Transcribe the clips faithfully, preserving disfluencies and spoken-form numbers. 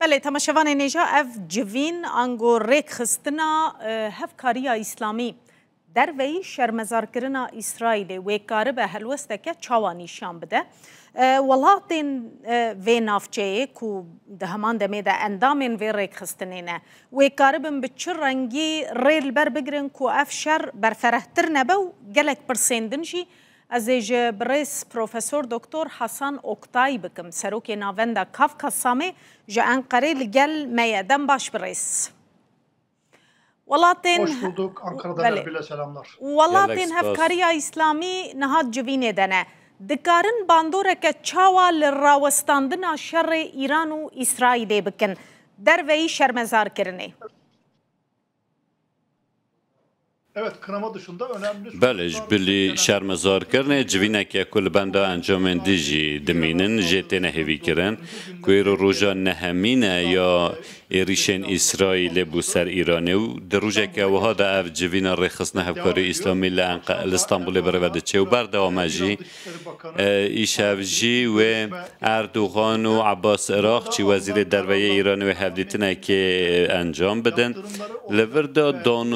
Belê, temaşevanên hêja, ev civîn ango rêkxistina, e, hevkariya îslamî derveyî şermezarkirina Îsraîlê wê karibe helwesteke çawa nîşan bide? E, welatên, e, vê navçeyê ku di heman demê de endamên vê rêkxistinê ne, wê karibin bi çi rengî rê li ber bigirin ku ev şer berferehtir nebe û gelek pirsên din jî Ez ê ji birêz Profesor Doktor Hasan Oktay bikim, serokê Navenda Kafka Samê ji Enqerê li gel me ye. Dem baş birêz. Welatên Hoş bulduk. Ankara'dan Belê. Erbil'e selamlar. Welatên Gelek spas. Hevkariya Îslamî niha civînê de ne. Dikarin bandoreke çawa li rawestandina şerê Îran û Îsraîlê bikin? Derveyî şermezarkirinê. Evet, kınama dışında önemli Belê, ji bilî şermezarkirinê civîneke ku li benda encamên din jî dimînin, jê têne hêvîkirin, ku îro roja nehemîn e ya êrîşên Îsraîlê bû ser Îranê û di rojeke wiha de ev civîna rêxistina hevkarî îslamî li Enqe-, li Stenbolê birêve diçe û berdewam e jî. E, îşev jî wê Erdogan û Abbas Iraqçî, wezîrê derve yê Îranê, wê hevdîtinekê encam bidin. Li vir de dan,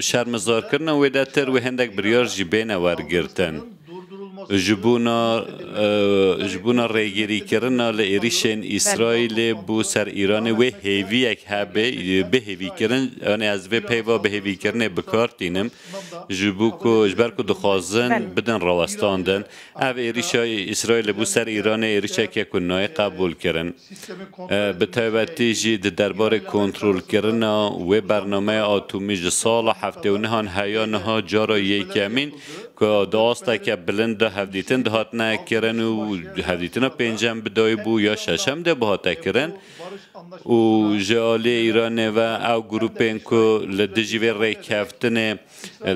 şermezarkirina wê de tir wê hindek biryar jî bêne wergirtin. Ji bona, e, ji bona rêgirîkirina li êrîşên Îsraîlê bû ser Îranê wê hêviyek hebe, bihêvîkirin, yanî ez vê peyva bihêvîkirinê bi kar tînim. Ji bo ku, ji ber ku dixwazin Belê. Bidin rawestandin. Ev êrîşa Îsraîlê bû ser Îranê êrîşeke ku nayê qebûlkirin. E, bi taybetî jî di derbarê kontrolkirina wê bernameya atomî ji sala heftê û nehan heya niha cara yekemîn ku di asteke bilind de hevdîtin dihatine kirin û hevdîtina pêncem bi dawî bû ya şeşem de bihate kirin û ji aliyê Îranê ve ew grûpên ku li dijî vê rêkeftinê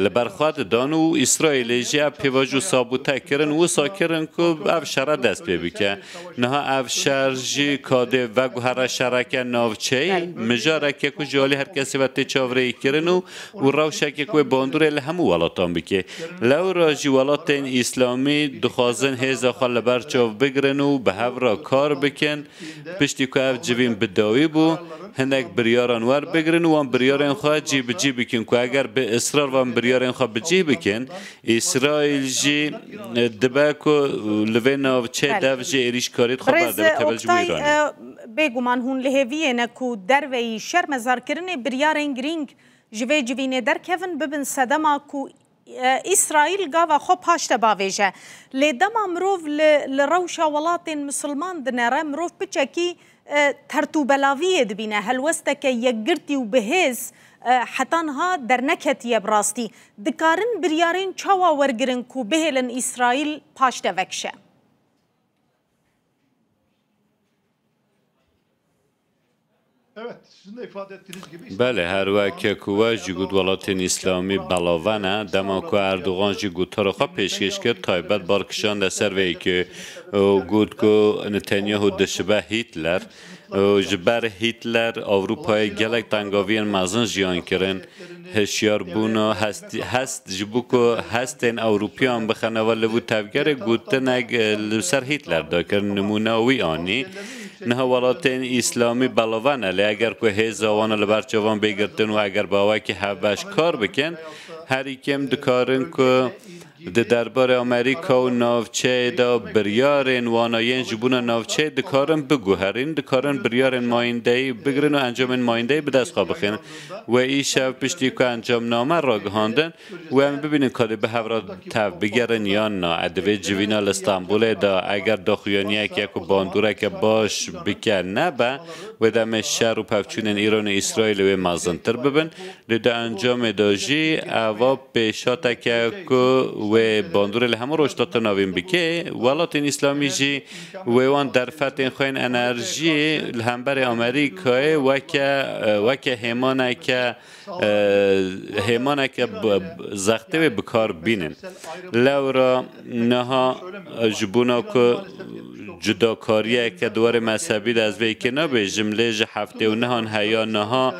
li ber xwe didan û Îsraîlê jî ev pêvajo sabûte kirin, wisa kirin ku ev şere dest pê bike. Niha ev şer jî ka dê veguhere şereke navçeyî, Belê. Mijareke ku ji alî her kesê ve tê çavrêyî kirin û, û rewşeke ku wê bandorê li hemû welatan bike. Lewra jî welatên îslamî dixwazin hêza xwe li ber çav bigirin û bi hev re kar bikin. Piştî ku ev civîn bi dawî bû, hinek biryaran werbigirin û wan biryarên xwe cîbicî bikin, ku eger bi israr van biryarên xwe bi cî bikin, Îsraîl jî, e, dibe ku li vê navçeyê Belê. Dev ji êrîşkariyê xwe Birêz berdeve, tevil ji bo Oktay, Îranê. E, bêguman hûn li hêviyê ne ku derveyî şermezarkirinê biryarên girîng ji vê civînê derkevin, bibin sedema ku e, Îsraîl gava xwe paş de bavêje. Lê dema mirov li, li rewşa welatên misilman dinere, mirov piçekî, e, tertûbelaviyê dibîne, helwesteke yekgirtî û bihêz, e, heta niha derneketiye bi rastî. Dikarin biryarên çawa wergirin ku bihêlin Îsraîl paş de vekişe? Evet, sizin de ifade ettiğiniz gibi Belê, her weke ku we jî got, welatên îslamî belave ne. Dema ku Erdogan jî gotara xwe pêşkêş kir, taybet bar kişande ser vê yekê û got ku Netanyahu dişibe Hitler. Û ji ber Hitler Ewropayê gelek tengaviyên mezin jiyan kirin. Hişyarbûna hestî-, hest ji bo ku hestên Ewropiyan bixe nava liv û tevgerê gotinek, e, li ser Hitler dakirin, nimûna wî anî. Niha welatên îslamî belave ne, lê eger ku hêza wan li ber çavan bê girtin û eger bi awakî hevbeş kar bikin, herî kêm dikarin ku di derbarê Amerîka û navçeyê de biryarên wana yên ji bona navçeyê dikarin biguherîn, dikarin biryarên mayîndeyî bigirin û encamên mayîndeyî bi dest xwe bixin. Wê îşev piştî ku encamname ragihandin, wê em bibînin ka dê bi hev re tev bigerin yan na. E, divê civîna li Stenbolê de eger daxuyaniyeke ku bandoreke baş bike nebe, wê demê şer û pevçûnên Îran û Îsraîlê wê mezintir bibin. Lê di encamê de jî eva pêşhateke ku wê bandorê li hemû Rojhilata Navîn bike. Welatên Îslamî jî wê wan derfetên xwe yên enerjiyê li hemberê Amerîkayê weke, weke hêmaneke, e, hêmaneke bi, zextê wê bi kar bînin. Lewra niha ji bona ku cudakariyeke di warê mezhebî de ez vê yekê nabêjim, lê ji heftê û nehan heya niha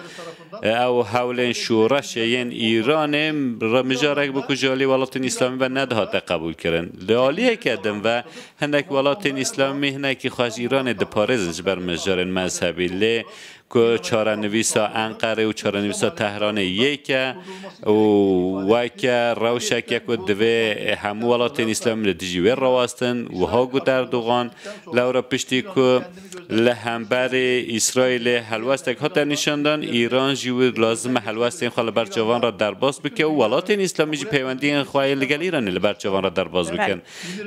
Ew hewlên şoreşê yên Îranê re mijarek bû ku ji alî welatên îslamî ve nedihate qebûlkirin. Li aliyeke din ve hinek welatên îslamî hinekî xwe ji Îranê diparêzin ji ber mijarên mezhebî. Lê ku çarenivîsa Enqerê û çarenivîsa Tehranê yek e û weke rewşeke ku divê hemû welatên îslamî li dijî wê rawestin, wiha got Erdogan, lewra piştî ku li hemberî Îsraîlê helwestek hate nîşandan, Îran jî wî lazim e helwestên xwe li ber çavan re derbas bike û welatên îslamî jî peywendiyên xwe yên li gel Îranê li ber çavan re derbas bikin.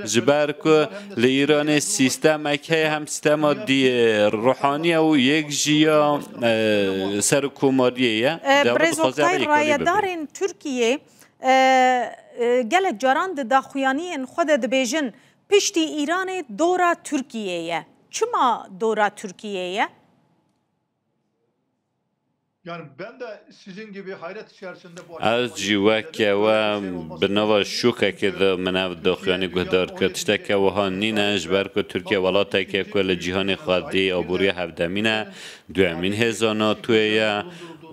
Ji ber ku li Îranê sîstemek heye, hem sîstema di-, ruhanî ye û yek jî ya, e, serokkomariyê ye. E, Dewlet Birêz dixwaze Oktay, ev yekkarî bibe. Rayedarên Tirkiyê, e, e, gelek caran di daxuyaniyên xwe de dibêjin, piştî Îranê dora Tirkiyê ye. Çima dora Tirkiyê ye? Yani ben de sizin gibi hayret içerisinde bu Ez jî weke we bi nava şokekê de min ev daxuyanî guhdar kir. Tişteke wiha nîne, ji ber ku Tirkiye welateke ku li cîhanê xwedî aboriya hevdemîn e, duyemîn hêza NATOyê ye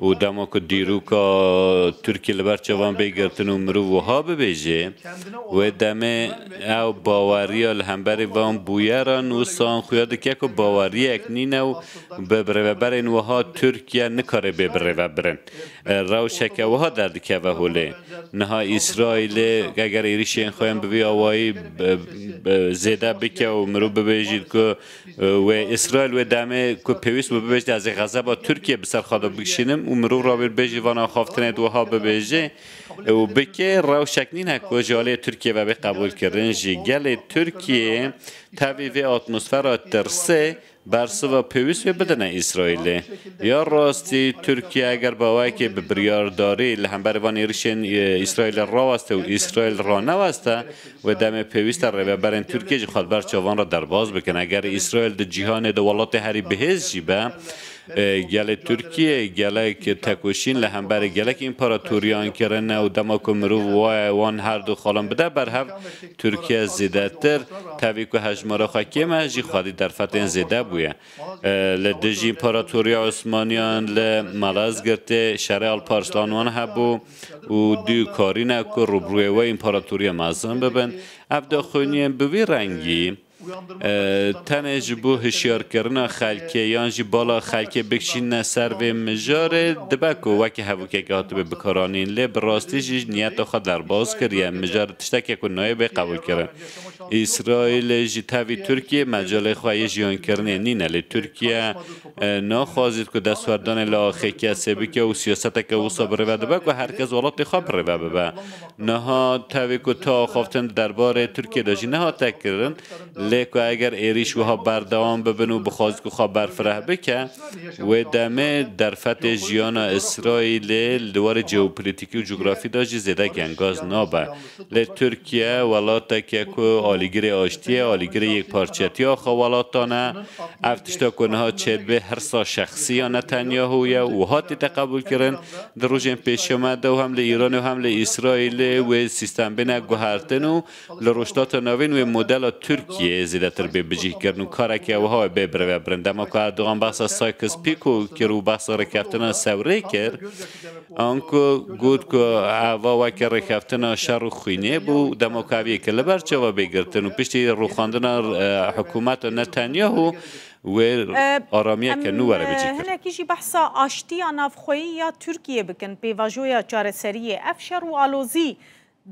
û dema ku dîroka Tirkiye li ber çavan bê girtin û mirov wiha bibêje, wê demê ew baweriya li hemberî van bûyeran wisa xuya dike ku baweriyek nîne û bi birêveberên wiha Tirkiye nikare bê birêvebirin. E, rewşeke wiha derdikeve holê. Niha Îsraîlê eger êrîşên xwe yên bi vî awayî, e, e, zêde bike û mirov bibêjît ku, e, wê Îsraîl wê demê ku pêwîst bû bibêjit, ez ê xezeba Tirkiye bi ser xwe de bikişînim û mirov rawêr bêjî van axaftinê di wiha bibêje û bike, rewşek nîne ku ji aliyê Tirkiye ve bê qebûlkirin. Jî gelê Tirkiye tevî vê atmosfera tirsê bersiva pêwîst wê bidine Îsraîlê. Ya rastî Tirkiye eger bi awayekê bi biryardarî li hember van êrişên, e, Îsraîlê raweste û Îsraîl raneweste, wê demê pêwîst e rêveberên Tirkiye jî xwe li ber çavan re derbas bikin. Eger Îsraîl di cîhanê de welatê herî bihêz jî be, e, gelê Tirkiye gelek tekoşîn li hemberî gelek împaratoriyan kirine û dema ku mirov waye wan her du xalan bide berhev, Tirkiye zêdetir, tevî ku hejmara xwe kêm e, jî xwedî derfetên zêde bûye. E, li dijî Împaratoriya Osmaniyan li Malazgirtê şerê Alparslan wan hebû û dû karîne ku rûbirûyê wê împaratoriya mezin bibin. Ev daxuyaniyên bi vî rengî, e, tenê ji bo hişyarkirina xelkê yan jî bala xelkê bikişîne ser vê mijarê dibe ku weke hevokekê hatibe bikaranîn, lê bi rastî jî niyeta xwe derbas kiriye, mijar tişteke ku nayê bê qebûlkirin. Îsraîlê jî tevî Tirkiye mecalê xwe yê jiyankirinê nîne, lê Tirkiye, e, naxwazît ku destwerdanê li axê kesê bike û siyaseteke wisa birêve dibe ku her kes welatê xwe birêve bibe. Niha tevî ku tu axaftin di derbarê Tirkiye de jî nehate kirin, lê ku eger êrîş wiha berdewam bibin û bixwazît ku xwe berfireh bike, wê demê derfetê jiyana Îsraîlê li warê jeopolitîkî û cografî de jî zêde gengaz nabe. Lê Tirkiye welateke ku alîgirê aştiyê, alîgirê yekparçetiya xwe welatan e. Ev tişta ku niha çêdibe hirsa şexsî ya Netanyahu ye û wiha tête qebûlkirin. Di rojên pêşiya me de û hem li Îranê û hem li Îsraîlê wê sîstem bêne guhertin û li Rojhilata Navîn wê modela Tirkiyeyê zêdetir bê bicihkirin û kareke wiha wê bê birêvebirin. Dema ku Erdogan behsa Sykes-Picot kir û behsa rêkeftina Sewrê kir, Anku got ku eva weke rêkeftina şer û xwînê bû, dema ku ev yek li ber çava bê girtin û piştî rûxandina, e, hikûmeta Netanyahu wê E, aramiyeke em, nû were e, bicî kir. Hinekî jî behsa aştiya navxweyî ya Tirkiyê bikin, pêvajoya çareseriyê. Ev şer û alozî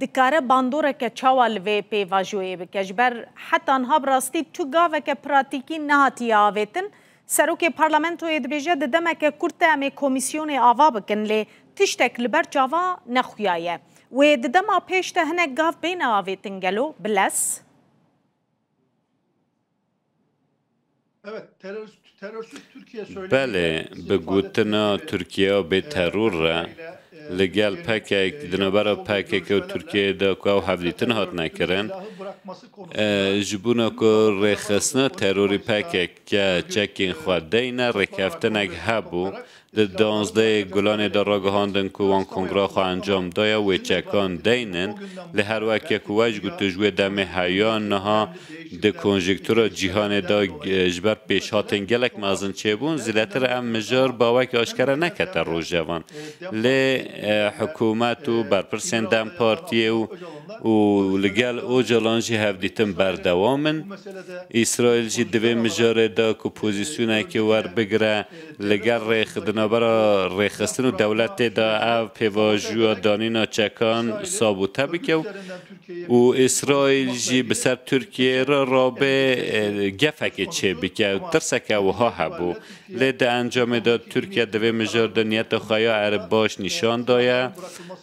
dikare bandoreke çawa li vê pêvajoyê bike? Ji ber heta niha bi rastî tu gaveke pratîkî nehatiye avêtin. Serokê Parlamentoyê dibêje, di demeke kurt de em ê komîsyonê ava bikin, lê tiştek li ber çava nexuyaye. Wê di dema pêş de hinek gav bêne avêtin gelo? Bi lez? Evet, terörist, terörsüz Türkiye söylemi Belê, de bi gotina Tirkiye bê teror re, li gel P K K, di navbera P K K û Tirkiyeyê de ku ew hevdîtin hatine kirin, e, ji bona ku rêxistina terorî P K K çekên xwe deyne, rêkeftinek hebû. di danzdehê Gulanê de ragihandin ku wan kongra xwe encam daye, wê çekan deynin. Lê her weke ku we jî gotu, ji wê demê heya niha di konjektura cîhanê de, e, ji ber pêşhatên gelek mezin çêbûn, zêdetir ev mijar bi awayekî aşkere nekete rojevan. Lê, e, hikûmet û berpirsên DEM Partiyê û, û li gel Ocalan jî hevdîtin berdewam in. Îsraîl jî di vê mijarê de ku pozîsyonekê werbigire, li gel rêx-, di navbera rêxistin û dewletê de ev pêvajoya danîna çekan sabûte bike û, û Îsraîl jî bi ser Tirkiyeyê re rabe, e, gefekê çêbike û tirseke wiha hebû. Lê di encamê de Tirkiye di vê mijar de niyeta xwe ya erê baş nîşan daye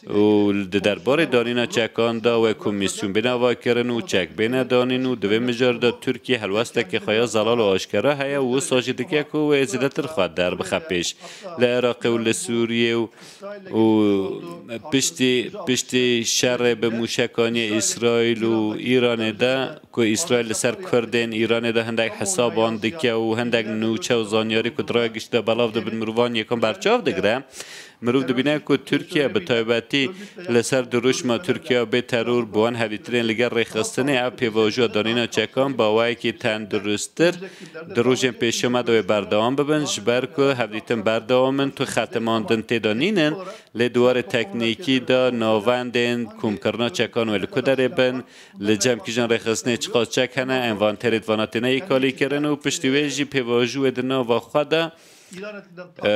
û di derbarê danîna çekan de wê komîsyon bêne avakirin û çek bêne danîn û di vê mijar de Tirkiye helwestekê xwe ya zelal û aşkera heye û wisa jî dike ku wê zêdetir xwe derbixe pêş. Li Iraqê û li Sûriyê û, û piştî, piştî şerê bi mûşekaniyê Îsraîl û Îranê de ku Îsraîl li ser Kurdên Îranê de hindek hesaban dike û hindek nûçe û zanyarî ku di raya giştî de belav dibin mirovan yekan berçav digire. Mirov dibîne ku Tirkiye bi taybetî li ser dirûşma Tirkiye bê teror bi wan hevdîtinên li gel rêxistinê ev pêvajoya danîna çekan bi awayekî tenduristtir di rojên pêşiya me de wê berdewam bibin, ji ber ku hevdîtin berdewam in, tu xetimandin tê de nînin, lê di warê teknîkî de navendên komkirina çekan wê li ku derê bin, li cem kîjan rêxistinê çiqas çek hene, envanterê di vana têne yêkalîkirin û piştî wê jî pêvajoyê di nava xwe de, e,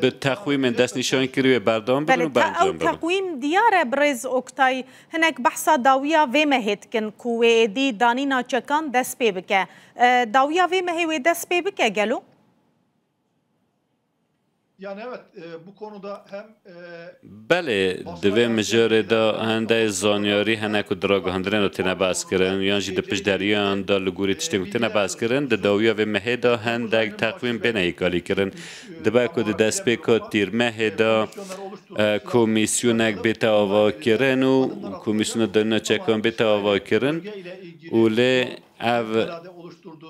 bi teqwîmên destnîşankirî wê berdewam bibin Belê, û te-, ew berdewam bibin. Teqwîm diyar e, birêz Oktay, hinek behsa dawiya vê mehê dikin ku wê êdî danîna çekan dest pê bike. E, dawiya vê mehê wê dest pê bike gelo? Yani evet, e, bu konuda hem, e, Belê, di vê mijarê de hindek zanyarî hene ku di ragihandinê de têne behs kirin, yan jî di piştderiyan de li gorî tiştên ku têne behs kirin, di dawiya vê mehê de hindek teqwîm bêne yêkalîkirin. Dibe ku di destpêka tîrmehê de, e, komîsyonek bête avakirin û komîsyona danîna çekan bête avakirin û lê ev,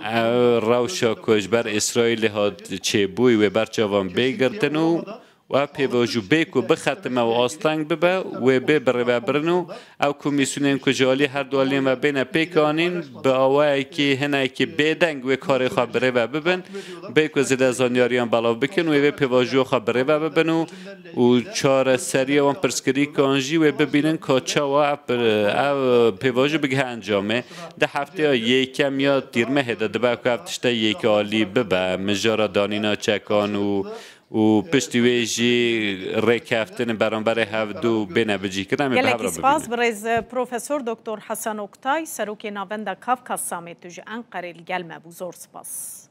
ev rewşa ku ji ber Îsraîlê hat çêbûyî wê berçavan bê girtin û, û ev pêvajo bê ku bixetime û asteng bibe, wê bê birêvebirin û ew komîsyonên ku ji alî her du aliyên ve bêne pêkanîn, bi awayekî hinekî bêdeng wê karê xwe birêve bibin, bê ku zêde zanyariyan belav bikin, wê vê pêvajoya xwe birêve bibin û, û çareseriya wan pirsgirêkan jî wê bibînin ka çawa ev pir-, ev pêvajo bigihe encamê. Di hefteya yekem ya tîrmehê de dibe ku ev tişte yek alî bibe, mijara danîna çekan û, û piştî wê jî rêkeftin beramberê hevdu bêne bicîkirin. Em ê bi hev re Gelekî spas, bibînin. Birêz Profesor Doktor Hasan Oktay, Serokê Navenda Kafkas Samê, tu ji Enqerê li gel me bû. Zor spas.